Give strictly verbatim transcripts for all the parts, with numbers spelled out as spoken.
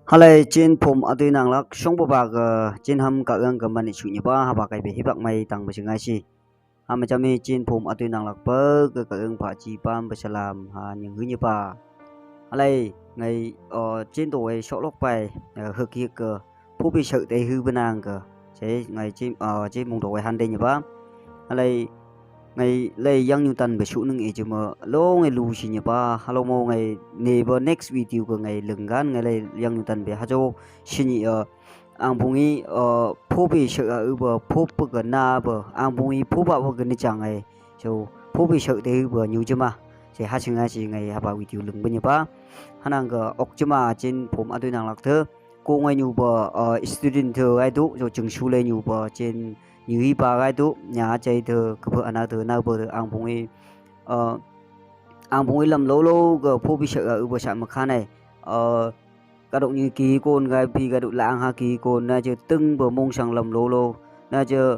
Halai chin phum adui nanglak shongpaba ga chin ham ka-ung ga mani shu nyipa haba kaibe hipak mai tangba shingai shi. Hama chami chin phum adui nanglak pa ga ka-ung pa chi pam ba salam ha nying hu nyipa. Halai ngai, uh, chin do wai shoklok pai, uh, huk hik ga phupi shak te hu ba nang ga. Sai ngai chin, uh, chin mung do wai han de nyipa. Halai ngai lai yang nyu tan ba shu nung e jima long e lu shi nyipa. Halai mo ngai ne ba next video ga ngai lung gan ngai lai yang nyu tan ba ha jo shi nyi, uh, ang bung i, uh, phupi shak a u ba phup ba ga na ba ang bung i phup ba ba ga ni chang ai. So phupi shak te u ba nyu jima. Sai ha shingai shi ngai haba video lung ba nyipa. Hanang ga ok jima chin phum adui nanglak te. Ko ngai nyu ba, uh, student te ai du, so ching shu le nyu ba chin nyu hi ba ai du, nya chai te, ka ba ana te, na ba te, ang bung i, uh, ang bung i lam lo lo ga phupi shak a u ba shak ma khan ai. Uh, ka dok nyu ki kon ga pi ka dok lang ha ki kon na je teng ba mong sang lam lo lo. Na je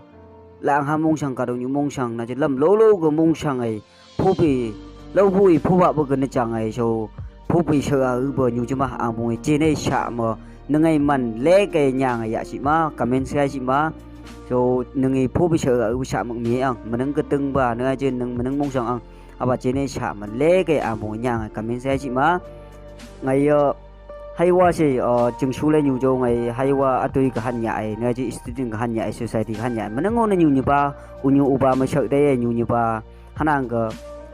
lang ha mong sang ka dok nyu mong sang, na je lam lo lo ga mong sang ai. Phupi, lo phupi, phup ba ba ga ni chang ai, so, phupi shak a u ba nyu jima ang bung i chin ai shak ma, nung ai man le kai nyang ai ya shi ma, comment shai shi ma, so, nung i phupi shak a u shak mak mi ang, ma nung ka teng ba, nung ai je nung ma nung mong sang ang, haba chin ai shak ma le kai ang bung i nyang ai comment shai shi ma, ngai yo, Haiwa se, uh, ching shu le nyu jo ngai, haiwa adui ka han nya ai, ngai ji student ka han nya ai, society ka han nya ai. Ma nang o na nyu nyipa, u nyu u ba ma shak te ai nyu nyipa. Hanang ga,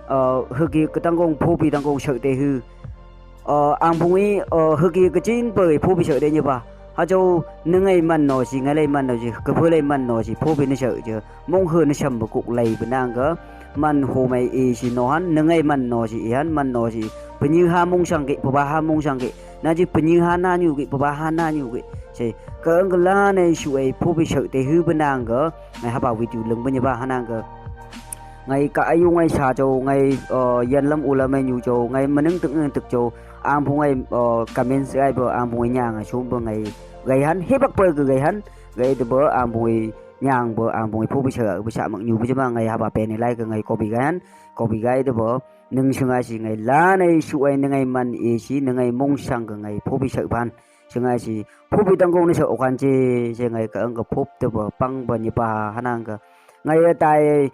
uh, huk i ka tang kong phupi tang kong shak te hu. Uh, ang bung i, uh, huk i ka chin pa phupi shak te nyipa. Ha jo nung ai man no si, ngai lai man no si, ka phu lai man no si, phupi ni shak je. Mong hu ni sham ba kuk lai ba nang ga. Man ho mai e si no han, nung ai man no si e han, man no si. Panyu ha mong sang ke, paba ha mong sang ke. Na ji panyu ha na nyu ke, paba ha na nyu ke. Se, ka ang ka la nai shu ai phupi shak te hu ba nang ga, ngai haba video lung ba nyi ba hanang ga. Ngai ka ayu ngai sa jo, ngai, uh, yan lam u lam ai nyu jo, ngai ma nung tuk nung tuk jo, ang bung ai, uh, comment ai ba, ang bung ai nyang ai sum ba ngai. Gai han, hipak pa ga gai han, gai te ba, ang bung ai nyang ba, ang bung ai phupi shak, ba shak mak nyu ba jima ngai haba pen i lai ga ngai copy gai han, copy gai te ba, nung shingai shi ngai la nai shu ai nung ai man e si, nung ai mong sang ga ngai phupi shak phan. Shingai shi, phupi tang kong ni shak ok han chi, shi ngai ka ang ka phup te ba, pang ba nyipa hanang ga. Ngai a tai,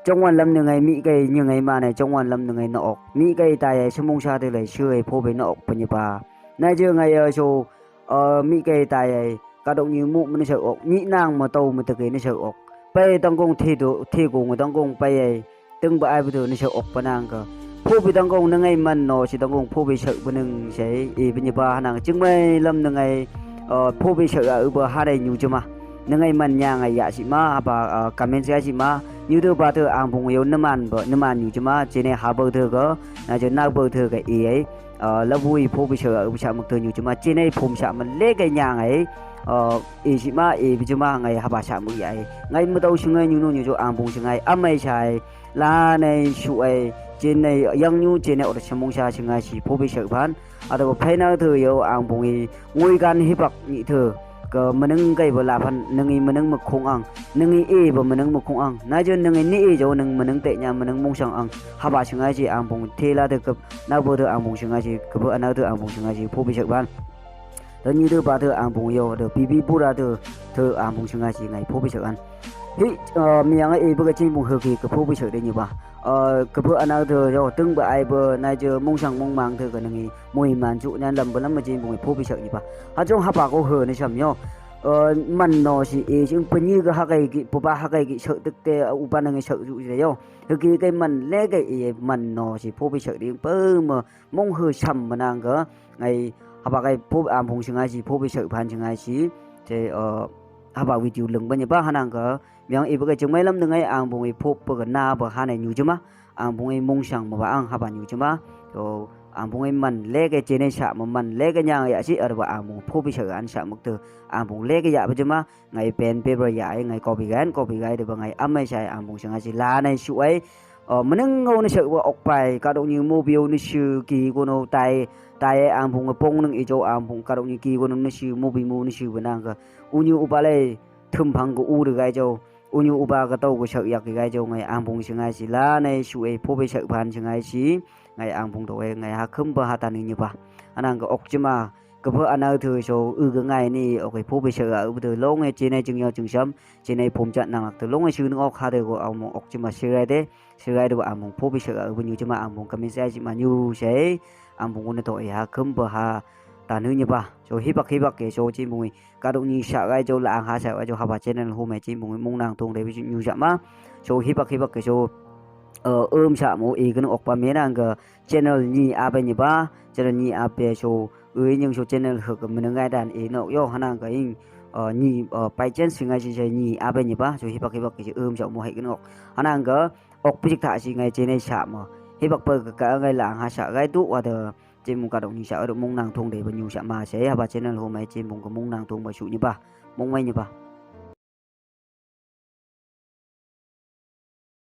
chong wan lam nung ai mi kai nyi ngai ma nai, chong wan lam nung ai na ok. Mi kai tai ai, sumong sa te lai, shu ai phupi na ok ba nyipa. Nai je ngai a so, uh, mi kai tai ai, ka dok nyu mu ma ni shak ok, nyi nang ma tau ma te kai ni shak ok. Pai tang kong the do, the kong tang kong pai ai. Teng ba ai ba du ni shak ok ba nang ga. Phupi tang kong nung ai man no si tang kong phupi shak ba nung sai, e ba nyipa hanang ching mai lam nung ai, uh, phupi shak a u ba ha nai nyu jima. Nung ai man nyang ai ya si ma, haba, uh, comment ya si ma. Nyu du ba du ang bung yo na man ba, na man nyu jima, chin ai ha ba du ga, na je na ba du ga e ai. Uh, la bui phupi shak a u ba shak mak du nyu jima, chin ai phum shak ma le ga nyang ai. Uh, e si ma, e ba jima ngai haba shak mak ya ai. Ngai ma tau shingai nyu no nyu jo ang bung shingai, amai sai. La nai shu ai, chin ai, yang nyu chin ai, ot shamong sha shingai shi, phupi shak phan. Ata ba phai na thu yo, ang bung i, ngui kan hipak ni thu. Ka ma nung kai ba la phan, nung i ma nung mak khong ang. Nung i e ba ma nung mak khong ang. Na jo nung i ni e jo, nung ma nung te nya ma nung mong sang ang. Haba shingai shi, ang bung the la thu ka, na ba thu ang bung shingai shi, ka ba ana thu ang bung shingai shi, phupi shak phan. Tun nyu thu ba thu ang bung yo, thu pi pi bu ra thu, thu ang bung shingai shi ngai phupi shak an. Hi, uh, mi yang e ba ka chin bung hu ki ka phupi shak de nyi ba. Uh, ka ba ana thu yo, tung ba ai ba, na je mong sang mong mang thu ka nang i, mui man chu nyan lam ba lam ma chin bung i phupi shak nyi ba. Ha jong haba ko hu ni sham yo. Uh, man no si e, sing pa nyi ka ha kai ki, pa ba ha kai ki shak tuk te, uh, u ba nang i shak ju de yo. Hu ki kai man le kai e, man no si phupi shak de, pa ma, mong hu sham ma nang ka. Ngai, haba kai phup ang bung shingai shi, phupi shak phan shingai shi. Te, uh, haba video lung ba nyi ba hanang ka. Miang i ba kai ching mai lam nung ai ang bung i phup ba ka na ba ha nai nyu jima. Ang bung i mong sang ma ba ang haba nyu jima. To, ang bung i man le kai chin ai shak ma man le kai nyang ya shi, ar ba ang bung phupi shak an shak mak tu. Ang bung le kai ya ba jima. Ngai pen paper ya ai, ngai copy gan, copy gai de ba ngai amai sai ang bung shingai shi la nai shu ai. Uh, ma nung ngau ni shak ba ok pai, ka dok nyu mo biu ni shu ki ko no tai, tai ang bung pong nung i jo ang bung ka dok nyu ki ko no ni shu mo bi mo ni shu ba nang ka. U nyu u ba lai thum phang ko u de gai jo. U nyu u ba ka tau ko shak yak gai jo ngai ang bung shingai shi la nai shu ai phupi shak phan shingai shi. Ngai ang bung do ai ngai ha khum ba ha ta ni nyi ba. Anang ka ok jima. Kapa anao tæ so, ui ka ngai ni, ok, e, phopi sara, ui pa tæ longe, chinei jingyao jingsam, chinei phomcha nanglak tæ longe, sini ok ha tæ ko, among ok chi ma sirai de, sirai de ba among phopi sara, ui pa nyu chi ma among kami sai chi ma nyu sai, among ko na to e ha, kum pa ha, ta nu ni pa. So, hipak hipak ke, so, chi mong i, kadok ni sa rai jo, la ang ha sa rai jo, Haba channel ho me chi mong i, mong nang tong de, bi nyu sa ma. So, hipak hipak ke, so, e, um sa mo, e, kano ok pa me nang ka, channel ni a pe ni pa, channel ni a pe so, ui nyung so channel huk mi ngai dan e nok yo, hanang ka ing, e, ni, e, pai chen si ngai si si ni a pe ni pa, so hipak hipak ki si um sa mo hai ka nok. Hanang ka, ok pi sik ta si ngai channel sa mo. Hipak pa ka ka ngai la ang ha sa rai du wa da, chi mong kadok ni sa rai du mong nang tong de ba nyu sa ma si, Haba channel ho mai chi mong ka mong nang tong ba su ni pa, mong mai ni pa.